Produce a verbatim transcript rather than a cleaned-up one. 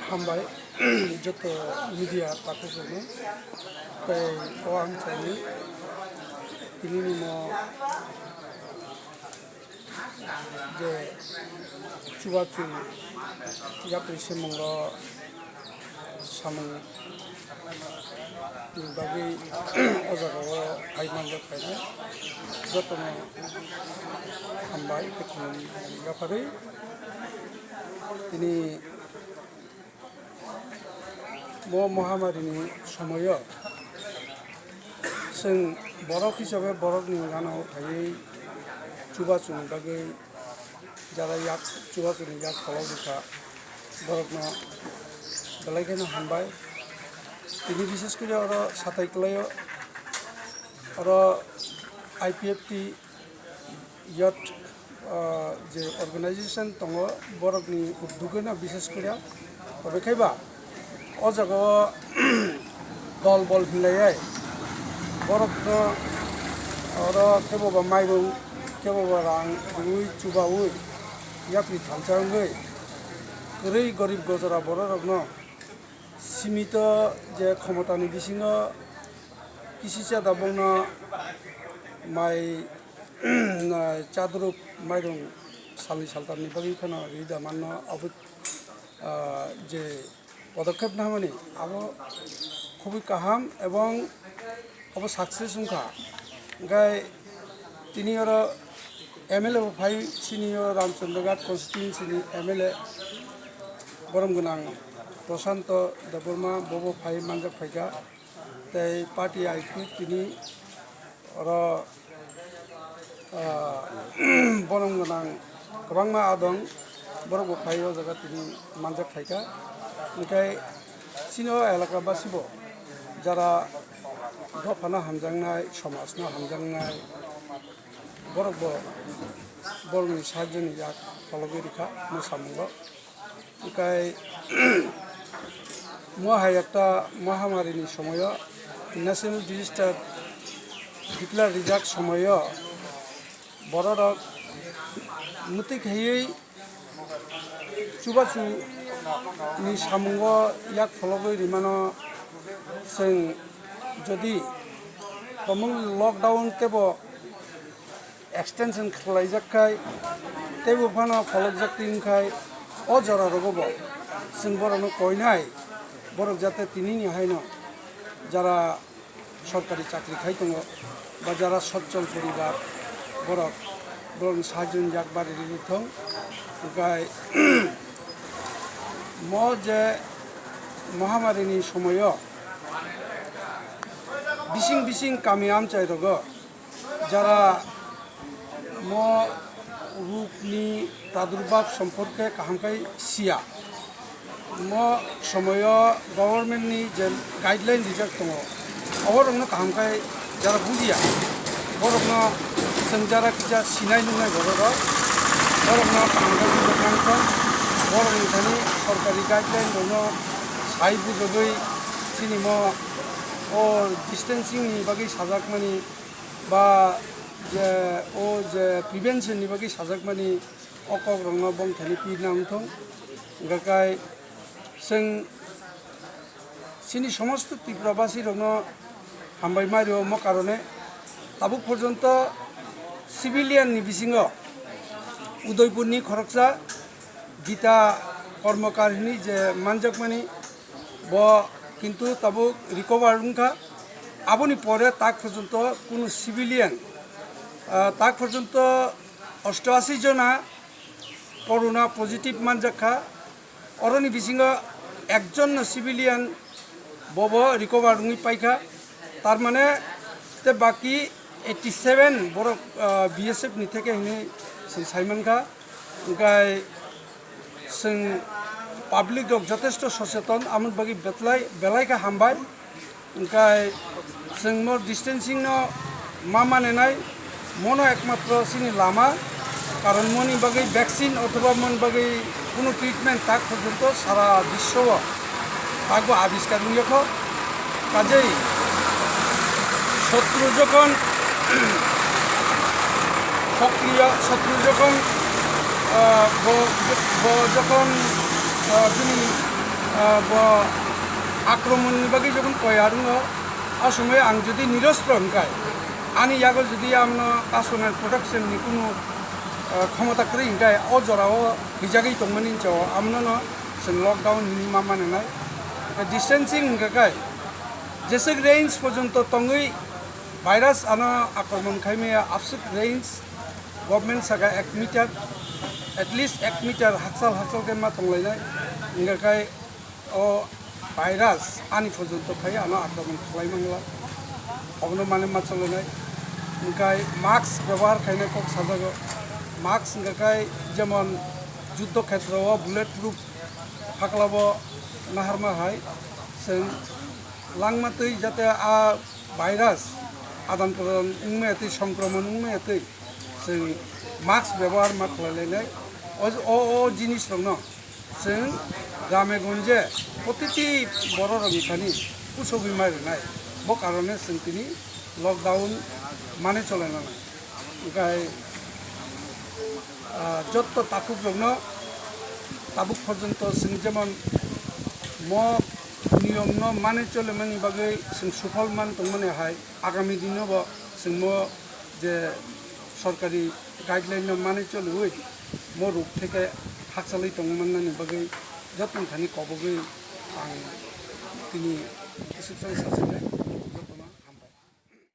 Hambai joto media takhuk rokno, tei o ang saini tini nimo je chubachu yapri semungo samung ni bagwi o jaga o phai manjak phainai jotono hambai tei khulum yapharwi tini bo mohamari ni somoyo chwng borok hisabe borok ni gana o phaiwi chubachu ni bagwi jara yak chubachu ni yak kholok rwkha borokno belai kheno hambai. Tini bises kori oro satai kwlaio oro I P F T youth, ah, je organization tongo, borokni uddogeno bises kore, tobokhe ba o jaga o dol bol hinlaiwi borokno oro kebo ba mairung, kebo ba rang rwui chubaui yapri thansa wngwi kwrwi gorib gojora bororokno simito je khomotani bisingo kisi chada bongno mai chadruk mairung salni saltamni bagwi phano rida manno abo, ah, je podokkhep nahmani abo khubui kaham ebong abo success wngkha. Hingkhai tini oro M L A bo phai sini o Ramchandra Ghat constituency ni M L A borom gwnang Prashanto Debbarma bobo phai manjak phaikha. Tei party I P tini oro, ah, borom gwnang kwbangma adong, borok bo phai o jaga tini manjak phaikha. Hingkhai chini o elaka basi bo jara dophano hamjaknai, somajno hamjaknai, borok bo borokni sahajoni yak kholobwi rikha mwsamungo. Hingkhai mo hai ekta mohamari ni somoyo, national disaster declare rijak somoyo bororok mwtwi khaiwi chubachu ni samungo yak phologwi rimano. Chwng jodi tomung lockdown tebo extension khlaijak khai, teibo phano pholokjak twi wngkhai, o jora rogo bo chwng borokno koinai, borok jate tinini haino jara sorkari chakri khai tongo ba jara sochol poribar borok, borokni sahajoni yak bari rwgwi thung. Hingkhai mo je mohamari ni somoyo bising bising kami amchai rogo jara mo rukni pradurbab somporke kaham khai siya, mo somoyo government ni je guideline rijak tongo, oborokno kaham khai jara bujiya, borokno chwng jara kisa sinai nungnai bororok, borokno kaham khai bujiya nangkha, borokni thani sorkari guideline rokno sai bujogwi chini mo o distancing ni bagwi sajakmani ba je o je prevention ni bagwi sajakmani o kok rokno bongthani pirna wngthung. Hingkha kai chwng chini somosto Tripura basi rokno hambai ma rio omo karone tabuk porjonto civilian ni bisingo Udaipur ni khoroksa Gita Kormokar hwnwi je manjakmani, bo kintu tabuk recover wngkha. Aboni pore tak porjonto kunu civilian, ah, tak porjonto osto ashi jona corona positive manjakha. Oroni bisingo ekjonno civilian bobo recover wngwi paikha. Tar mane te baki eighty seven borok, ah, B S F ni theke hwnwi se saimankha. Hingkhai chwng public rok jotesto socheton, amoni bagwi betlai, belai khe hambai. Hingkhai chwng mo distancing no ma manenai, mono ekmatro chini lama, karon moni bagwi vaccine othoba moni bagwi kunu treatment tak porjonto sara biswo o takbo abiskar wngya kho. Kajei sotru jokhon sokriya, sotru jokhon, ah, bo, bo jokhon, ah, bini Ah, bo akromonni bagwi jokon toyar wngo, a somoi ang jodi nirostro hwnkhai, ani yago jodi amno personal protection ni kunu, ah, khomota kwrwi hwnkhai, o jorao hijagwi tongmani hinsa o amnono chwng lockdown hinwi ma mananai. Distancing hwnka khe jeswk range porjonto tongwi virus ano akromon khaimaya, abswk range government saka ek meter, at least ek meter hakchal hakchal khe ma tonglainai, hwnka khe o virus ani porjonto phai ano akromon khlai mangla, obono mane ma cholainai. Hwnkhai mask byabohar khainai kok sajago, mask hwnka khe jemon juddo khetreo bullet proof phaklabo naharma hai chwng langma twi jate a virus adan pradan wngmaya twi, songkromon wngmaya twi chwng mask byabohar ma khlai lainai. O, o, o jinis rokno chwng grame gonje protiti borok rokni thani pusogwi ma rwnai, bo karone chwng tini lockdown mane cholainai. Hwnkhai, ah, jotto takhuk rokno tabuk porjonto chwng jemon mo niyom no mane cholemani bagwi chwng sufal man tongmani hai, agami dino bo chwng mo je sorkari guideline no mane choliwi mo rok theke hakchalwi tongmani bagwi jotto thani kobogwi ang tini swkang sachai.